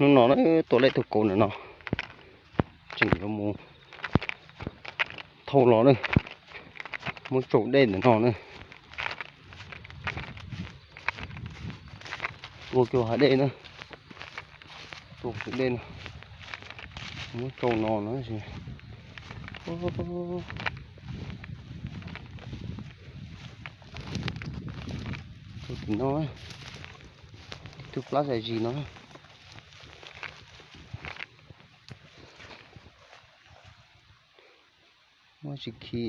Hnub no na, tua lej tus kauv ntawm no, tseem yuav mus thauj los na, muab tsau dej ntawm no na. Ua kiag hav dej na, tua kiag dej no, muab tsau no na. Tus no, ib tug plab zais zis no. Muab tsis khi.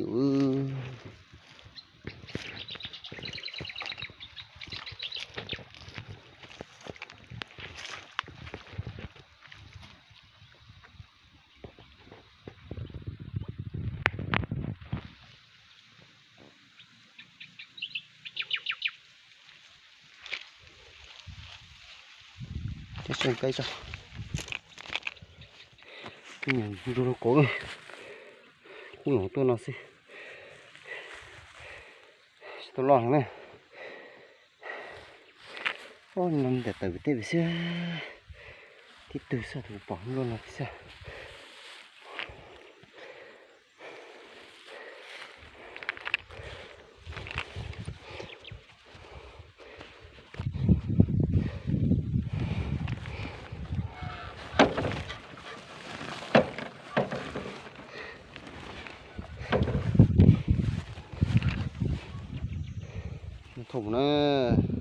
Cov xyoo kaib tso. Nyob nrug lauj kaub, kub nyob tuaj no xwb. Tsis tau loj heev na. Ob, no ntiam tawm pem tej pem xwb. Tib tug xwb, tus kuv pom luaj no xwb. Thauj mus na.